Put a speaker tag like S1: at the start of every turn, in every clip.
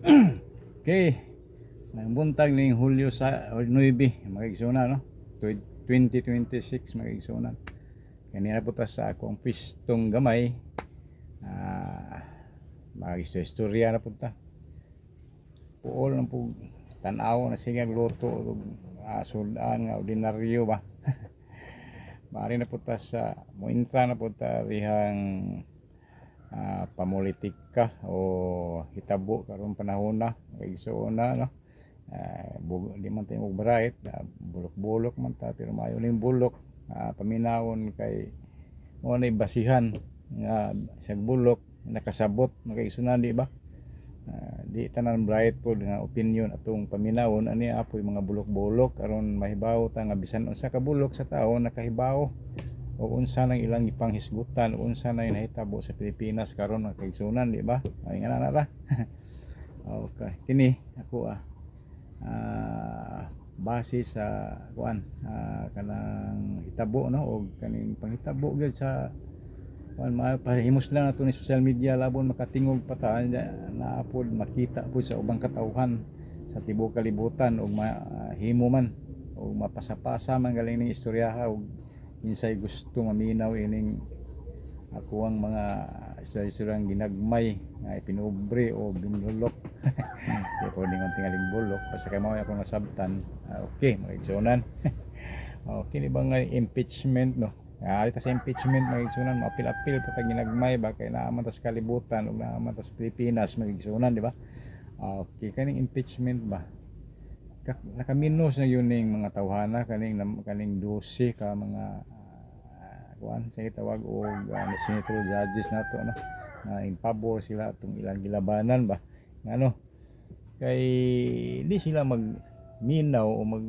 S1: Okay. Maayong buntag ning Hulyo sa 9, mga igsoona, no? 2026, mga igsoona. Kanina po ta sa akong pistong gamay. Mga istorya na po ta. Puol na po tanaw na sige luto og sudan nga ordinaryo ba. Maari na po ta sa mointra na po ta rihang pamulitika o hitabo karon panahon na, mga igsoona, no? Di man tayo bright, bulok-bulok man ta, pero maayo ning bulok paminawon kay mo na basihan nga sa bulok nakasabot, mga igsoona, di ba? Di tanan bright pod nga opinion atong paminawon ani apoy mga bulok-bulok aron mahibaw ta nga bisan unsa ka bulok sa tao nakahibaw o unsa nang ilang gipanghisgutan o unsa na nahitabo sa Pilipinas karon, mga kaigsunan, di ba? Ay nga na ra. Okay, kini ako base sa kuan, kanang hitabo, no, og kaning panghitabo gyud sa kuan, pahimos lang nato ni social media labon makatingog pa ta naa pod makita pod sa ubang katawhan sa tibuok kalibutan ug mahimo man og mapasapasa man galing ning istoryaha og kinsay gusto maminaw ining ako ang mga istorya-istoryang ginagmay nga ipinubre o binulok. Di ko ningon tingaling bulok basta kay mao akong nasabtan. Okay, mga igsuonan, okay ni ba nga impeachment, no? Ari ta sa impeachment, mga igsuonan, maapil-apil pa ta ginagmay ba kay naa man ta sa kalibutan ug naa man ta sa Pilipinas, mga igsuonan, di ba? Okay, kaning impeachment ba, nakaminos na yun ning mga tawhana kaning 12 ka mga kuan sa tawag og senator judges nato, no, na in pabor sila atong ilang gilabanan ba, ngano kay di sila magminaw o mag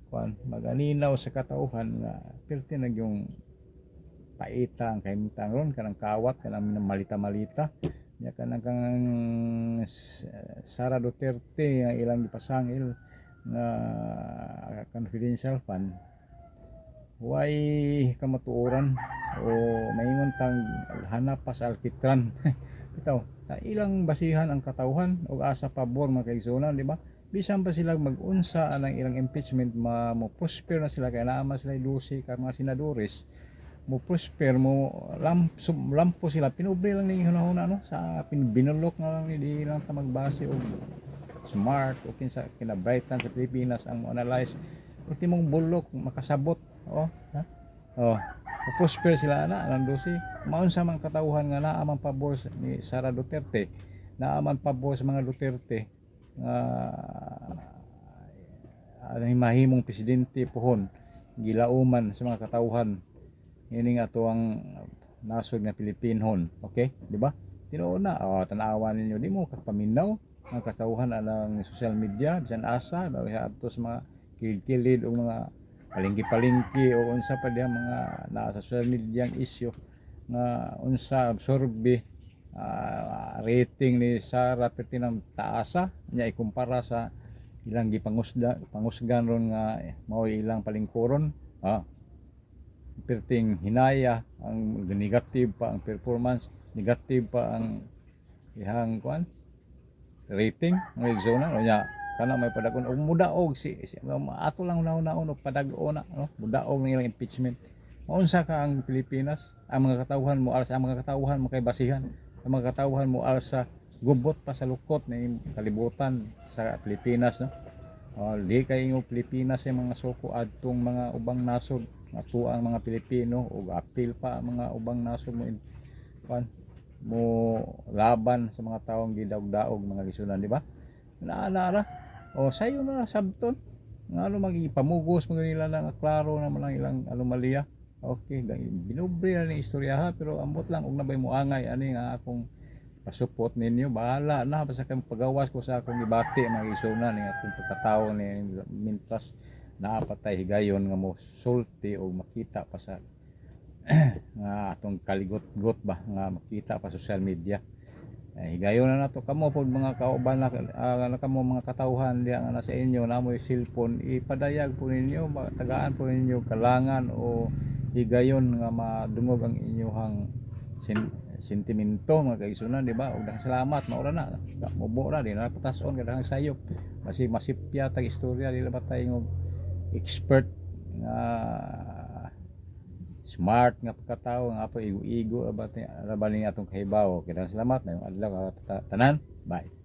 S1: kuan maganinaw sa katauhan nga perti na yung paita ang kahimtang ron kanang kawat kanang malita-malita nya kanang kang Sara Duterte nga ilang gipasangil nga confidential fund way kamatuoran o maingon tang hanap pa sa alkitran. Bitaw sa ilang basihan ang katawhan og asa pabor, mga kaigsuonan, di ba? Bisan pa sila mag-unsa anang ilang impeachment, ma mo prosper na sila kay naa man sila 12 ka mga senadores, mo prosper mo lampo sila. Pinubre lang ning hunahuna, no, sa binulok na lang ni di lang ta magbase og smart o kinsa kinabrightan sa Pilipinas ang mo analyze. Ultimong bulok makasabot. Oh, ha, oh, prosper sila ana ang 12. Maunsa man katawhan nga naa man pabor ni Sara Duterte, naa man pabor sa mga Duterte nga mahimong presidente pohon, gilauman sa mga katawhan ining ato ang nasod nga Pilipinhon. Okay, di ba? Tinuod na. Oh, tan-awa ninyo, di mo kapaminaw ang katawhan anang social media bisan asa sa ato sa mga kilid-kilid o mga palingki-palingki o unsa pa diha mga naa sa social media ang issue nga unsa absorbe rating ni Sara perti ng taasa niya ikumpara sa ilang gipangusda pangusgan ron nga mao ilang palingkuron. Perting hinaya ang negative pa ang performance, negative pa ang ihang kuan rating, mga igsoona, no? Nya kana may padagon og mudaog si ato lang una-una og padag-on na, no, mudaog ng ilang impeachment, maunsa ka ang Pilipinas? Ang mga katawhan mo alsa, ang mga katawhan mo kay basihan, ang mga katawhan mo alsa gubot pa sa lukot ni kalibutan sa Pilipinas, no? Oh, di kay ingon Pilipinas sa mga suko adtong mga ubang nasod nga ang mga Pilipino ug apil pa ang mga ubang nasod mo kuan mo laban sa mga taong gidaog-daog, mga igsuonan, di ba? Naa ra. O sayo na sabton ngano magipamugos mga nila na nga klaro naman ang ilang anomalya. Okay, binubre na ni istorya ha, pero ambot lang og nabay mo angay ani nga akong pasupot ninyo, bahala na basta kay pagawas ko sa akong gibati, mga igsuonan, ning akong pagkatawo ni mintras naa pa tay higayon nga mo sulti o makita pa sa nga atong kaligot-got ba nga makita pa sa social media. Eh, higayon na nato kamo pod mga kauban na kamo mga katawhan diha nga nasa inyo na mo'y cellphone, ipadayag po ninyo, tagaan po ninyo kalangan o higayon nga madungog ang inyong sentimento, mga kaigsunan, di ba? Ug daghang salamat, mao ra na. Mubo ra di na patason kay daghang sayop. Masi masipya tag istorya, di ba tayo expert nga smart nga pagkatao nga apo igo-igo ra ba ni atong kahibaw. Kaya salamat na yung adlaw tanan. Bye.